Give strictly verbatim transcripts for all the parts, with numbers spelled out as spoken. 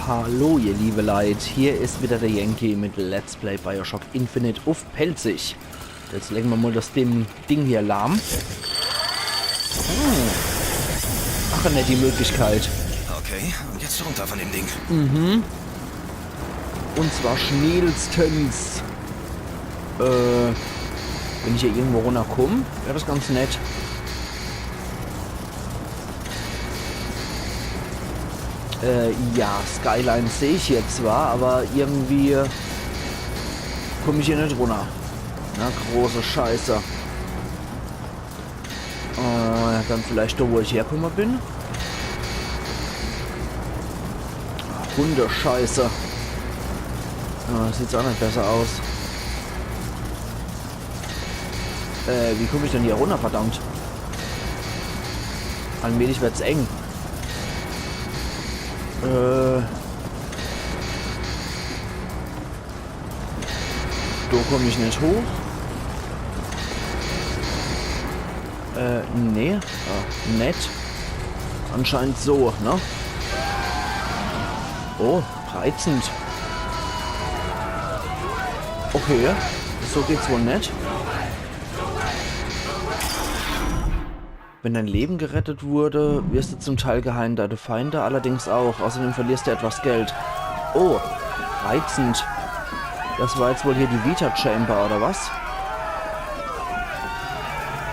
Hallo, ihr liebe Leit, hier is wieder der Yankee mit Let's Play Bioshock Infinite uff Pälzisch. Jetzt lege mer mol das Ding, Ding hier lahm. Hm. Ach, net die Möglichkeit. Okay, und jetzt runter von dem Ding. Und zwar schnellstens. Äh, wenn ich hier irgendwo runnerkomm, wär das ganz nett. Äh, ja, Skyline seh ich hier zwar, aber irgendwie komm ich hier net runner. Na, große Scheiße. Äh, dann vielleicht do, wo ich herkomme bin. Hundescheiße. Ja, sieht's auch net besser aus. Äh, wie komm ich denn hier runner, verdammt? Allmählich werd's eng. Äh. Do komm ich net hoch. Äh, nee. Ah, net. Anscheinend so, ne? Oh, reizend. Okay, so geht's wohl net. Wenn dein Leben gerettet wurde, wirst du zum Teil geheilt, deine Feinde allerdings auch. Außerdem verlierst du etwas Geld. Oh, reizend. Das war jetzt wohl hier die Vita Chamber, oder was?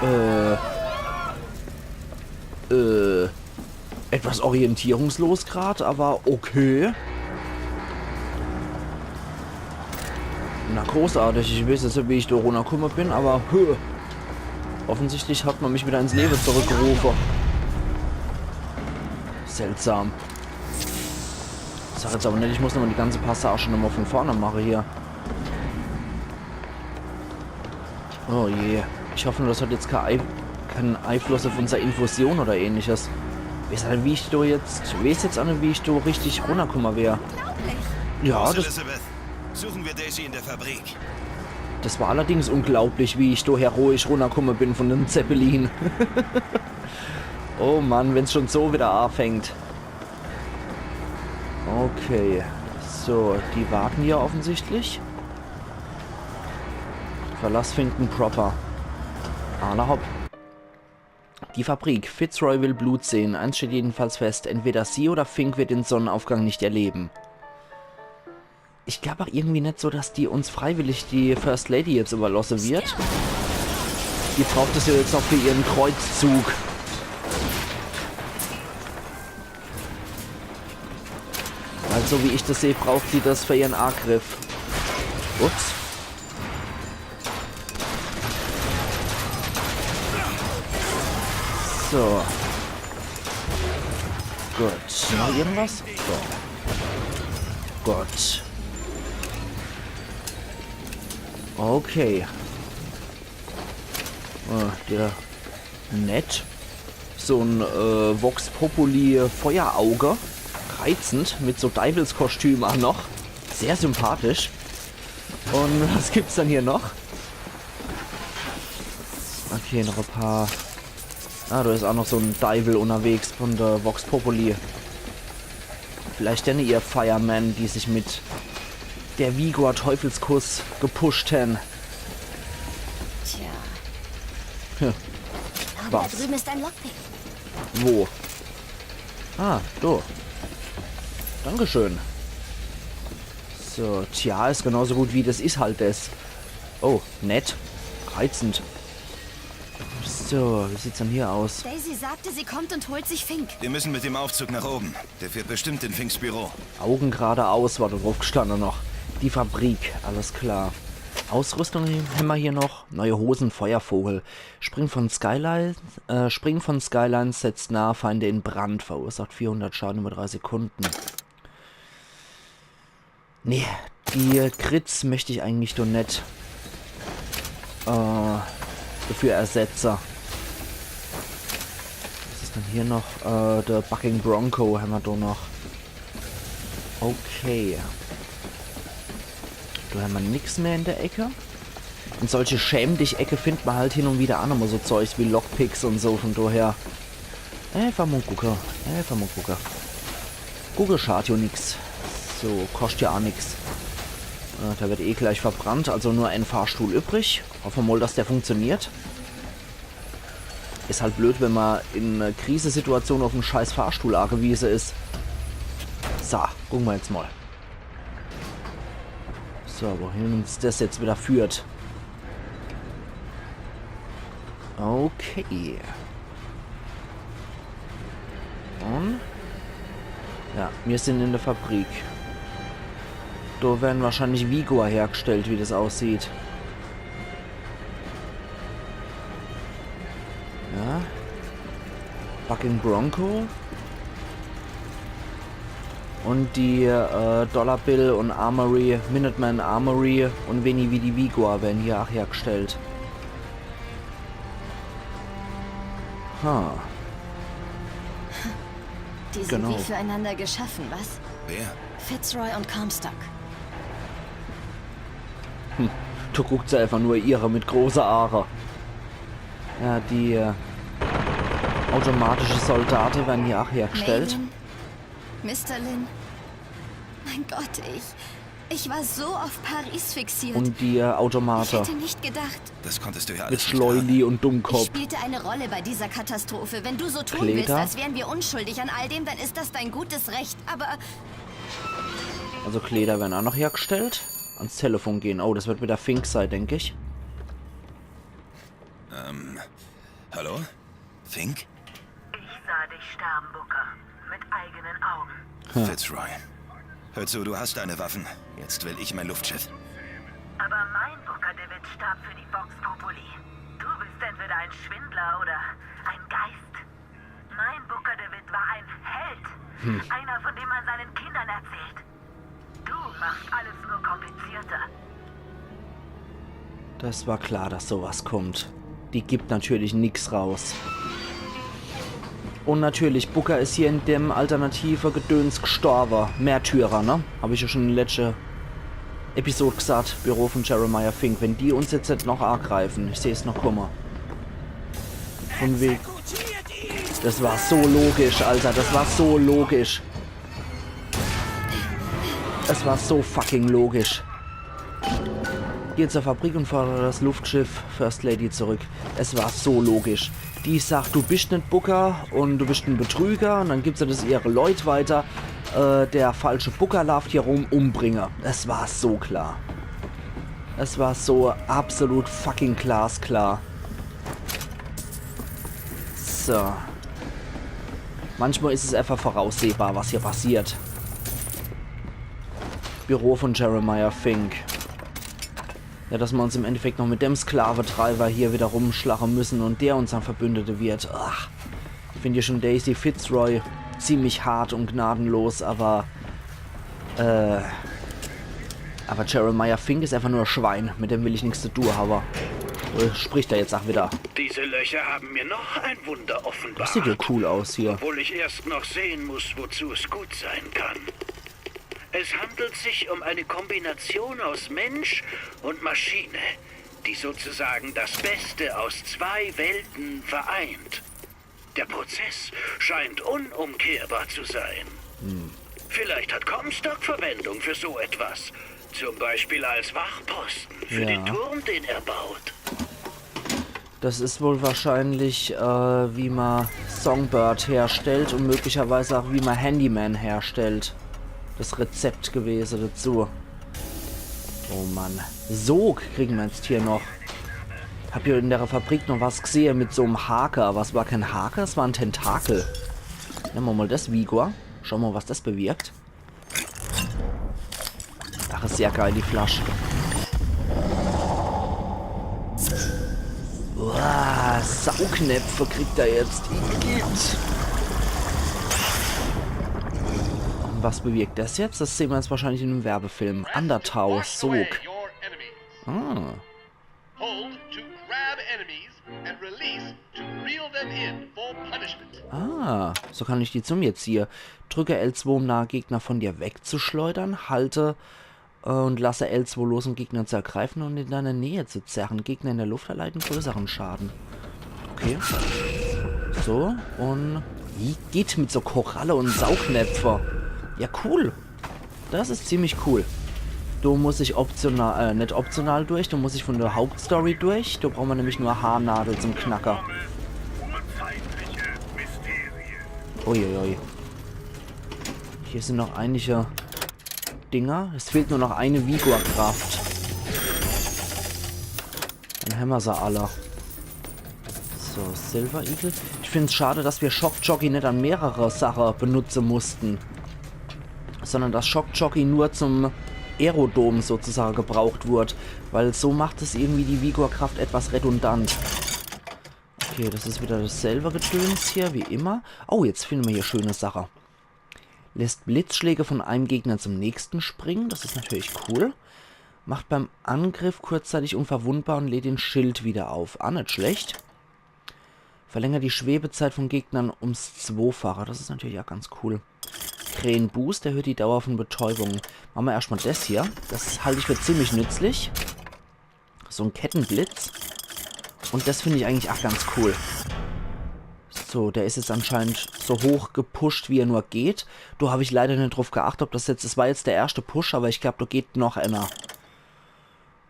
Äh. Äh. Etwas orientierungslos grad, aber okay. Na großartig, ich weiß jetzt net, wie ich do runnerkomme bin, aber hö. Offensichtlich hat mer mich wieder ins Lewe zurückgerufe. Seltsam. Sag jetzt aber net, ich muss nochmal die ganze Passage nochmal von vorne mache hier. Oh je. Ich hoffe nur, das hat jetzt kein, Ei keinen Einfluss auf unser Infusion oder ähnliches. Weshalb, wie ich do jetzt, weiß jetzt auch net, wie ich do richtig runnerkomme wär. Unglaublich. Ja, Los, das, Elizabeth. Suchen wir Daisy in der Fabrik. Das war allerdings unglaublich, wie ich do heroisch runnerkomme bin von dem Zeppelin. Oh Mann, wenn's schon so wieder anfängt. Okay, so, die warten hier offensichtlich. Verlass Finkton Proper. Alla hopp. Die Fabrik. Fitzroy will Blut sehen. Eins steht jedenfalls fest. Entweder sie oder Fink wird den Sonnenaufgang nicht erleben. Ich glaub auch irgendwie net so, dass die uns freiwillig die First Lady jetzt überlasse wird. Die braucht das ja jetzt noch für ihren Kreuzzug. Weil so wie ich das sehe, braucht sie das für ihren Angriff. Ups. So. Gut. Noch irgendwas? So. Gut. Okay. Ah, der nett. So ein äh, Vox Populi Feuerauge. Reizend, mit so Deivelskostüm auch noch. Sehr sympathisch. Und was gibt's dann hier noch? Okay, noch ein paar. Ah, da ist auch noch so ein Deivel unterwegs von der Vox Populi. Vielleicht denn ihr Firemen, die sich mit der Vigor Teufelskuss gepusht haben. Tja. Hm. Ich glaube, da Was? Drüben ist ein Lockpick. Wo? Ah, do. Dankeschön. So, tja, ist genauso gut wie das ist halt das. Oh, nett. Reizend. So, wie sieht's denn hier aus? Daisy sagte, sie kommt und holt sich Fink. Wir müssen mit dem Aufzug nach oben. Der führt bestimmt in Finks Büro. Augen geradeaus war da drauf gestanden noch. Die Fabrik, alles klar. Ausrüstung haben wir hier noch. Neue Hosen, Feuervogel. Spring von Skyline, äh, Spring von Skyline setzt nahe Feinde in Brand, verursacht vierhundert Schaden über drei Sekunden. Nee, die Crits möchte ich eigentlich doch net äh, dafür ersetzen. Was ist denn hier noch? Äh, der Bucking Bronco haben wir doch noch. Okay. Da haben wir nix mehr in der Ecke. In solche Schäm-dich-Ecke findet man halt hin und wieder auch nochmal so Zeugs wie Lockpicks und so, von daher. Einfach mal gucken. Einfach mal gucken. Gucken schadet ja nix. So, koscht ja aa nix. Äh, der werd eh gleich verbrannt, also nur en Fahrstuhl übrig. Hoffe mer mol, dass der funktioniert. Is halt blöd, wenn mer in Krisesituation uff en scheiß Fahrstuhl agewiese is. So, gucke mer jetzt mol. So, wohin uns des jetzt wieder führt. Okay. Un? Ja, mir sin in de Fabrik. Do werre wahrscheinlich Vigor hergestellt, wie des aussieht. Ja. Bucking Bronco. Un die, äh, Dollar Bill un Armory, Minuteman Armory un Veni Vidi Vigor werre hier aa hergestellt. Ha. Die sind Genau. wie füreinander geschaffen, was? Wer? Fitzroy und Comstock. Hm. Do guckt se einfach nur ihre mit große Aare. Ja, die, äh, automatische Soldate werre hier aa hergestellt. Maven, Mister Lin. Mein Gott, ich, ich war so auf Paris fixiert. Un die, äh, Automate. Ich hätte nicht gedacht. Das konntest du ja alles nicht ahnen. Mit Schleuli un Dummkopf. Ich spielte eine Rolle bei dieser Katastrophe. Wenn du so tun willst, Kleder. Als wären wir unschuldig an all dem, dann ist das dein gutes Recht. Aber Also Kleder werre aa noch hergestellt. Ans Telefon gehn. Oh, des werd wieder Fink sei, denk ich. Ähm, hallo? Fink? Ich sah dich sterben, Booker. Mit eigenen Augen. Hm. Fitzroy. Hör zu, du hast deine Waffen. Jetzt will ich mein Luftschiff. Aber mein Booker DeWitt starb für die Vox Populi. Du bist entweder ein Schwindler oder ein Geist. Mein Booker DeWitt war ein Held. Hm. Einer, von dem man seinen Kindern erzählt. Du machst alles nur komplizierter. Des war klar, dass so was kummt. Die gibt natürlich nix raus. Un natürlich, Booker is hier in dem alternative Gedöns gestorwe. Märtyrer, ne? Hab ich ja schun in de letschte Episod gesaat, Büro vun Jeremiah Fink. Wenn die uns jetzt net noch aagreife, ich seh's noch kumme. Vun wege. Des war so logisch, Alter, des war so logisch. Es war so fucking logisch. Geh zur Fabrik und fordere das Luftschiff First Lady zurück. Es war so logisch. Die sagt, du bist net Booker und du bist en Betrüger und dann gibt se das ihre Leut weiter. Äh, der falsche Booker lauft hier rum, umbringe. Es war so klar. Es war so absolut fucking glasklar. So. Manchmal is es einfach voraussehbar, was hier passiert. Büro von Jeremiah Fink. Ja, dass mer uns im Endeffekt noch mit dem Sklavetreiber hier wieder rumschlache müssen und der unser Verbündeter wird. Ach, ich find ja schon Daisy Fitzroy ziemlich hart und gnadenlos, aber, äh, aber Jeremiah Fink is einfach nur e Schwein. Mit dem will ich nix zu tun habe. Oder spricht er jetzt auch wieder? Diese Löcher haben mir noch ein Wunder offenbart. Das sieht ja cool aus hier. Obwohl ich erst noch sehen muss, wozu es gut sein kann. Es handelt sich um eine Kombination aus Mensch und Maschine, die sozusagen das Beste aus zwei Welten vereint. Der Prozess scheint unumkehrbar zu sein. Hm. Vielleicht hat Comstock Verwendung für so etwas. Zum Beispiel als Wachposten für den Turm, den er baut. Das is wohl wahrscheinlich, äh, wie mer Songbird herstellt und möglicherweise auch, wie mer Handyman herstellt. Das Rezept gewese dazu. Oh Mann. Sog kriegen mer jetzt hier noch. Hab hier in der Fabrik noch was gesehe mit so'm Hake, aber es war kein Hake, es war en Tentakel. Nemme mer mal das Vigor. Schaue mer, was das bewirkt. Ach, is sehr geil, die Flasch. Uah, Saugnäpfe kriegt er jetzt. Igitt. Und was bewirkt das jetzt? Das sehen wir jetzt wahrscheinlich in einem Werbefilm. Undertow, Sog. Ah. Hold to grab enemies and release to reel them in for punishment. Ah, so kann ich die zu mir ziehe. Drücke L zwei, um nahe Gegner von dir wegzuschleudern. Halte, äh, und lasse L zwei los, um Gegner zu ergreifen und in deine Nähe zu zerren. Gegner in der Luft erleiden größeren Schaden. Okay. So, und wie geht mit so Koralle und Saugnäpfe? Ja, cool. Das is ziemlich cool. Do muss ich optional, äh, net optional durch, do muss ich von der Hauptstory durch. Do brauche mer nämlich nur Haarnadel zum Knacke. Uiuiui. Hier sin noch einige Dinger. Es fehlt nur noch eine Vigor-Kraft. Dann hämmer se alle. So, Silver Eagle. Ich find's schade, dass mir Shock Jockey net an mehrere Sache benutze mussten. Sondern dass Shock Jockey nur zum Aerodom sozusagen gebraucht wurd. Weil so macht es irgendwie die Vigor-Kraft etwas redundant. Okay, das is wieder dasselbe Gedöns hier, wie immer. Oh, jetzt finde mer hier schöne Sache. Lässt Blitzschläge von einem Gegner zum nächsten springen. Das is natürlich cool. Macht beim Angriff kurzzeitig unverwundbar und lädt den Schild wieder auf. Ah, net schlecht. Verlängert die Schwebezeit von Gegnern ums Zwofache. Das is natürlich auch ganz cool. Krähen Boost erhöht die Dauer von Betäubung. Mache mer erschtmal das hier. Das halt ich für ziemlich nützlich. So en Kettenblitz. Und das find ich eigentlich auch ganz cool. So, der is jetzt anscheinend so hoch gepusht, wie er nur geht. Do hab ich leider net drauf geachtet, ob das jetzt, das war jetzt der erschte Push, aber ich glaub, do geht noch einer.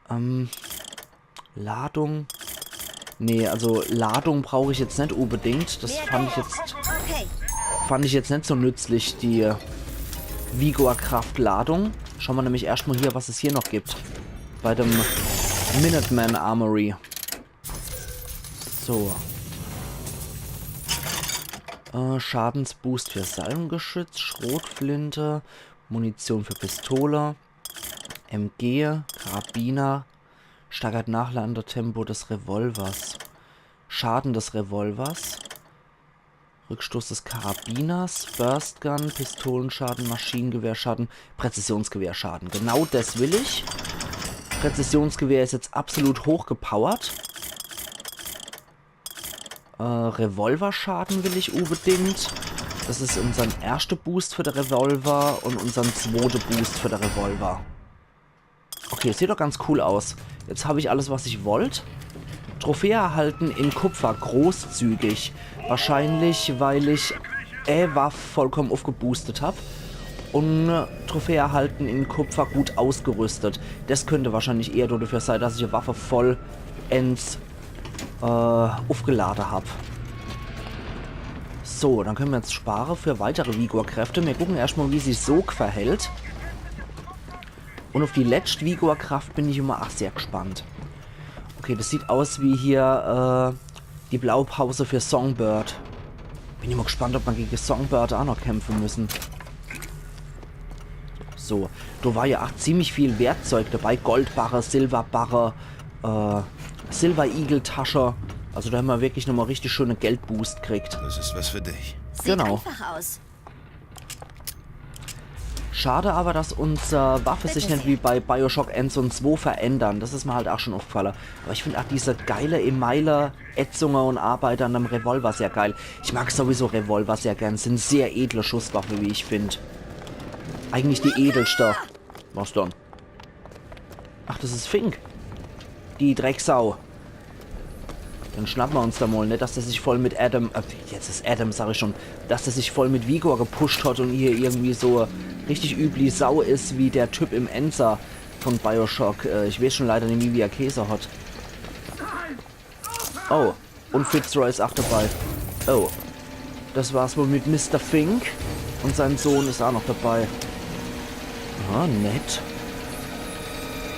Ähm, Ladung. Nee, also Ladung brauch ich jetzt net unbedingt. Das fand ich jetzt, fand ich jetzt net so nützlich, die Vigor-Kraft-Ladung. Schaue mer nämlich erschtmal hier, was es hier noch gibt. Bei dem Minuteman Armory. So. Äh, Schadensboost für Salvengeschütz, Schrotflinte, Munition für Pistole, M G, Karabiner, steigert Nachladetempo des Revolvers, Schaden des Revolvers, Rückstoß des Karabiners, Burstgun, Pistolenschaden, Maschinengewehrschaden, Präzisionsgewehrschaden. Genau das will ich. Präzisionsgewehr is jetzt absolut hochgepowert. Äh, Revolverschaden will ich unbedingt. Das is unsern erschte Boost für de Revolver und unsern zwote Boost für de Revolver. Okay, sieht doch ganz cool aus. Jetzt hab ich alles, was ich wollt. Trophäe erhalten in Kupfer, großzügig. Wahrscheinlich, weil ich e Waff vollkommen aufgeboostet hab. Und, äh, Trophäe erhalten in Kupfer, gut ausgerüstet. Das könnte wahrscheinlich eher dafür sein, dass ich e Waffe vollends äh, aufgelade hab. So, dann können wir jetzt spare für weitere Vigor-Kräfte. Wir gucken erschtmal, wie sich Sog verhält. Und auf die letscht Vigor-Kraft bin ich immer ach sehr gespannt. Okay, das sieht aus wie hier, äh, die Blaupause für Songbird. Bin immer gespannt, ob wir gegen Songbird auch noch kämpfen müssen. So, da war ja auch ziemlich viel Wertzeug dabei. Goldbarre, Silberbarre, äh, Silver Eagle Tasche. Also da haben wir wirklich nochmal richtig schöne Geldboost gekriegt. Das ist was für dich. Sieht genau einfach aus. Schade aber, dass unsere Waffe sich nicht wie bei Bioshock eins und zwei verändern. Das ist mir halt auch schon aufgefallen. Aber ich finde auch diese geile Emaille-Ätzungen und Arbeiter an einem Revolver sehr geil. Ich mag sowieso Revolver sehr gern. Sind sehr edle Schusswaffe, wie ich finde. Eigentlich die edelste. Was dann? Ach, das ist Fink. Die Drecksau. Dann schnappen wir uns da mal, nicht, dass der sich voll mit Adam, äh, jetzt ist Adam, sag ich schon, dass der sich voll mit Vigor gepusht hat und hier irgendwie so richtig übli Sau ist wie der Typ im Enser von Bioshock. Äh, ich weiß schon leider nicht mehr, wie er Käse hat. Oh, und Fitzroy ist auch dabei. Oh, das war's wohl mit Mister Fink. Und sein Sohn ist auch noch dabei. Ah, nett.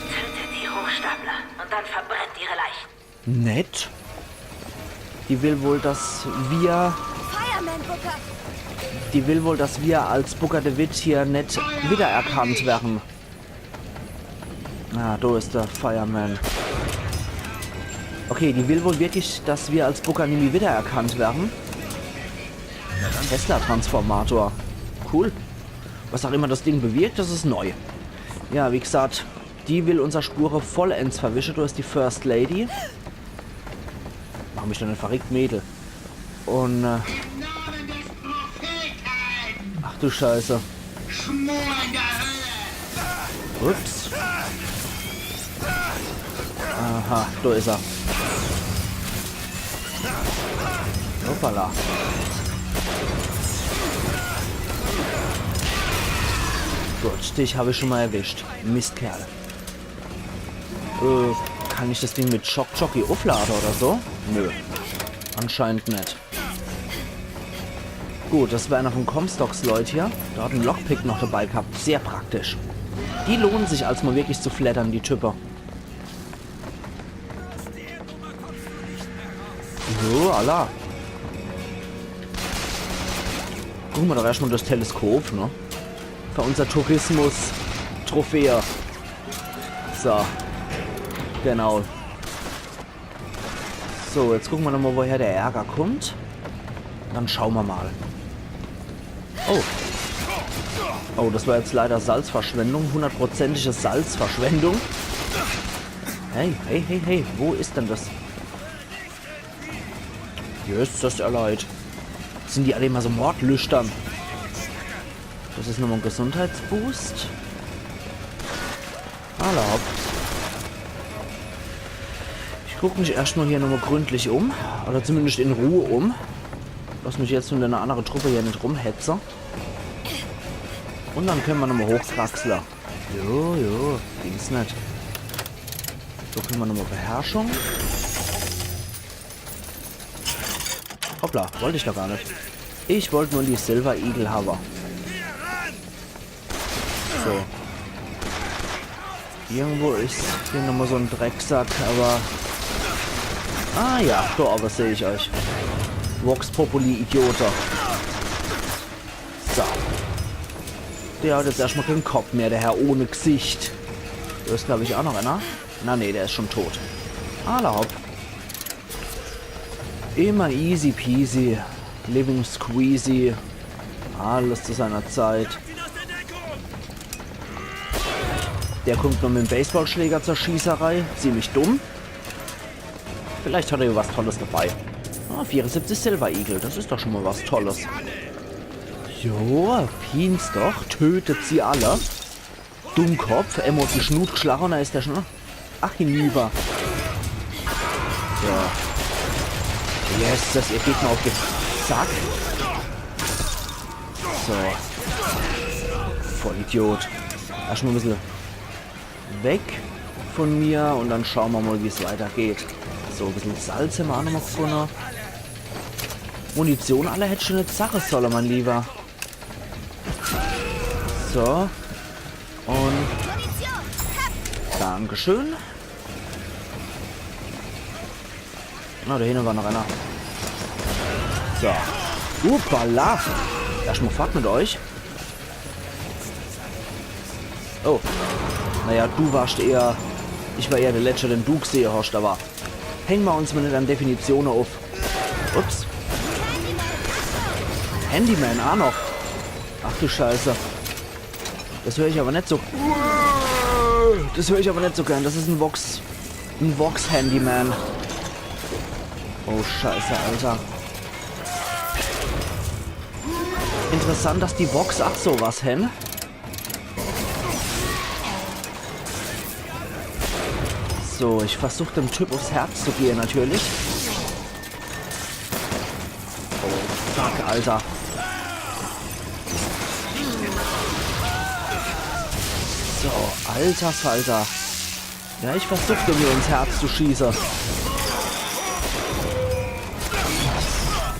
Tötet die Hochstapler und dann verbrennt ihre Leichen. Nett. Die will wohl, dass wir, Fireman Booker. Die will wohl, dass wir als Booker DeWitt hier nicht wiedererkannt werden. Ah, da ist der Fireman. Okay, die will wohl wirklich, dass wir als Booker nimmi wiedererkannt werden. Tesla-Transformator. Cool. Was auch immer das Ding bewirkt, das ist neu. Ja, wie gesagt, die will unser Spure vollends verwische. Du hast die First Lady. Mach mich doch nicht verrückt, Mädel. Und, äh, ach du Scheiße. Ups. Aha, da ist er. Hoppala. Gut, dich hab ich schon mal erwischt. Mistkerl. Äh, kann ich das Ding mit Shock Jockey ufflade oder so? Nö. Anscheinend net. Gut, das war einer von Comstocks Leut hier. Der hat en Lockpick noch dabei gehabt. Sehr praktisch. Die lohnen sich als mal wirklich zu flattern, die Type. So, alla. Gucke mer doch erscht mal das Teleskop, ne? Für unser Tourismus-Trophäe. So. Genau. So, jetzt gucke mer nochmal, woher der Ärger kommt. Dann schaue mer mal. Oh. Oh, das war jetzt leider Salzverschwendung. Hundertprozentige Salzverschwendung. Hey, hey, hey, hey. Wo is denn das? Jesses, ehrlich. Sind die alle immer so mordlüstern? Das is nochmal en Gesundheitsboost. Alla hopp. Ich guck mich erscht mal hier nochmal gründlich um. Oder zumindest in Ruhe um. Lass mich jetzt mit einer anderen Truppe hier net rumhetze. Und dann könne mer nochmal hochkraxle. Jo, jo, ging's net. So, könne mer nochmal Beherrschung. Hoppla, wollt ich doch gar net. Ich wollt nur die Silver Eagle hawwe. So. Irgendwo is hier nochmal so en Drecksack, aber... Ah ja, do, aber seh ich euch. Vox Populi, Idiote. So. Der hat jetzt erscht mal kein Kopp mehr, der Herr ohne Gesicht. Do is, glaub ich, auch noch einer. Na nee, der is schon tot. Alla hopp. Immer easy peasy. Living squeezy. Alles zu seiner Zeit. Der kommt nur mit dem Baseballschläger zur Schießerei. Ziemlich dumm. Vielleicht hat er ja was Tolles dabei. Ah, vierundsiebzig Silver Eagle, das is doch schon mal was Tolles. Jo, pienst doch, tötet sie alle. Dummkopf, emol uff die Schnut gschlache und do is der schon. Ach, hinüber. Ja. Jesses, ihr geht mir uff de Sack. So. Vollidiot. Erscht mal e bissel weg von mir und dann schaue mer mal, wie's weitergeht. So, e bissel Salz hämmer auch nochmal gefunne. Munition, alla, hätt schon net sache solle, mein Lieber. So. Und Dankeschön. Na, do hinne war noch einer. So. Uppala. Erscht mal fort mit euch. Oh. Naja, du warst eher... Ich war eher der Letschte, den du gsehe hast, aber hänge mer uns mal net an Definitione uff. Ups. Handyman, auch noch. Ach du Scheiße. Das hör ich aber net so. Das hör ich aber net so gern. Das is en Vox. En Vox-Handyman. Oh, Scheiße, Alter. Interessant, dass die Vox auch so was hän. So, ich versuch dem Typ uffs Herz zu gehe, natürlich. Oh, fuck, Alter. So, alter Falter. Ja, ich versuch dem nur ins Herz zu schieße.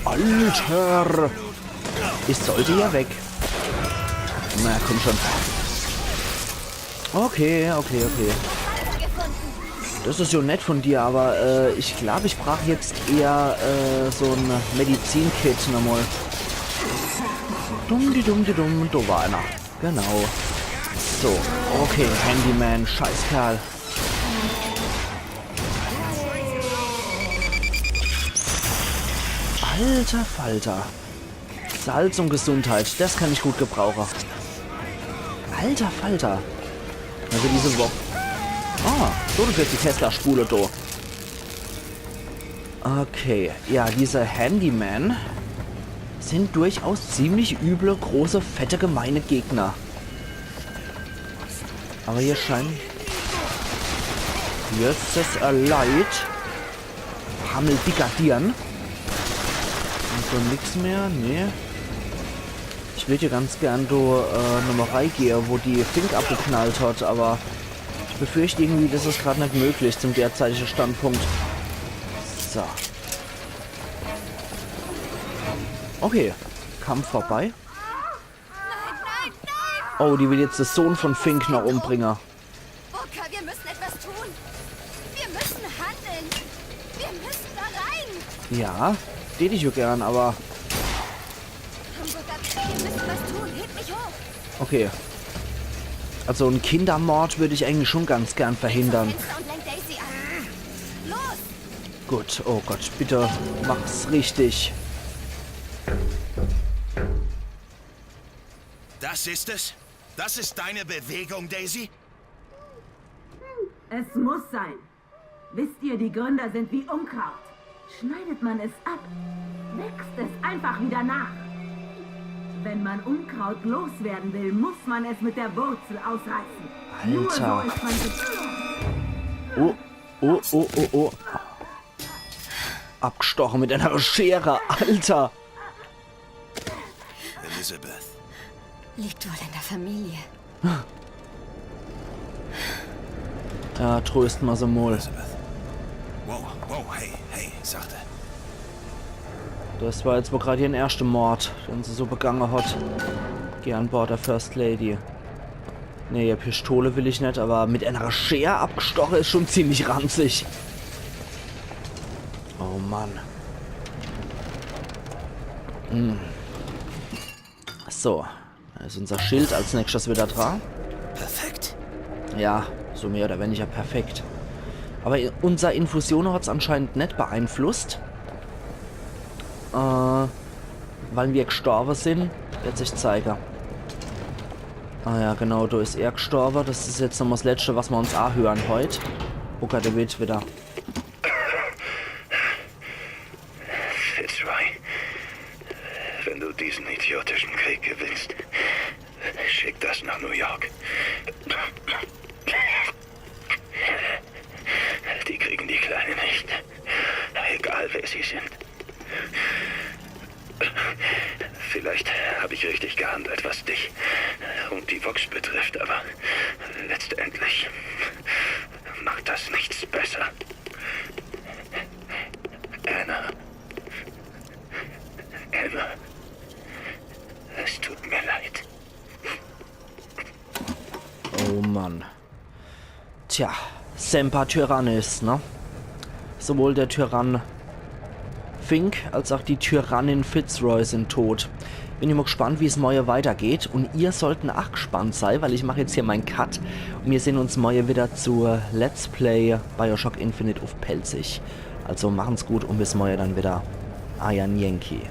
Alter! Ich sollt ja weg. Na, komm schon. Okay, okay, okay. Das is ja nett von dir, aber äh, ich glaub, ich brauch jetzt eher äh, so en Medizin-Kit nochmal. Dumm, die dumm, die dumm, do war einer. Genau. So, okay, Handyman, Scheißkerl. Alter Falter. Salz und Gesundheit, das kann ich gut gebrauche. Alter Falter. Also diese Wo... Ah, so, du kriegst die Tesla-Spule, du. Okay, ja, diese Handyman sind durchaus ziemlich üble, große, fette, gemeine Gegner. Aber hier scheinen... Jesses, äh, Leit. Hammel Dickerdieren. Und so nix mehr, nee. Ich würd jo ganz gern do äh, nochmol reigehe, wo die Fink abgeknallt hat, awwer ich befürcht irgendwie, des is grad net möglich zum derzeitige Standpunkt. So. Okay, Kampf vorbei. Oh, die will jetzt de Sohn von Fink noch umbringe. Booker, wir müssen etwas tun. Wir müssen handeln. Wir müssen da rein. Ja, tät ich jo gern, awwer Hamburger, wir müssen was tun. Heb mich hoch. Okay. Also en Kindermord würd ich eigentlich schon ganz gern verhindern. Fenster und lenk Daisy ab. Los! Gut, oh Gott, bitte mach's richtig. Das ist es? Das ist deine Bewegung, Daisy? Es muss sein. Wisst ihr, die Gründer sind wie Unkraut. Schneidet man es ab, wächst es einfach wieder nach. Wenn man Unkraut loswerden will, muss man es mit der Wurzel ausreißen. Nur so Alter. Ist man gesund. Oh, oh, oh, oh, oh. Abgestoche mit ener Schere, Alter. Elizabeth. Liegt wohl in der Familie. Ja, tröst ma se mol. Wow, wow, hey, hey, sachte. Des war jetzt wohl grad ihrn erschte Mord, den se so begange hat. Geh an Bord der First Lady. Nee, ihr Pistole will ich net, awwer mit ener Scher abgestoche is schon ziemlich ranzig. Oh Mann. Hm. So, do is unser Schild als nächstes wieder dra. Perfekt. Ja, so mehr oder weniger perfekt. Awwer i- unser Infusion hat's anscheinend net beeinflusst. Äh, weil mir gestorwe sin, werd sich zeige. Ah ja, genau, do is er gestorwe. Des is jetzt nochmol s Letschte, was ma uns ahören heut. Oh Gott, der weht wieder. Fitzroy, wenn du diesen idiotischen Krieg gewinnst, schick das nach New York. Die kriegen die Kleine nicht. Egal, wer sie sind. Vielleicht habe ich richtig gehandelt, was dich und die Vox betrifft, aber letztendlich macht das nichts besser. Anna. Emma. Es tut mir leid. Oh Mann. Tja, Semper Tyrannis, ne? Sowohl der Tyrann Fink als auch die Tyrannin Fitzroy sin tot. Bin immer gespannt, wie's morje weitergeht. Un ihr sollten ach gespannt sei, weil ich mach jetzt hier mein Cut. Un mir sehn uns morje wieder zu Let's Play Bioshock Infinite uff Pälzisch. Also machen's gut un bis morje dann wieder. Eier Yankee.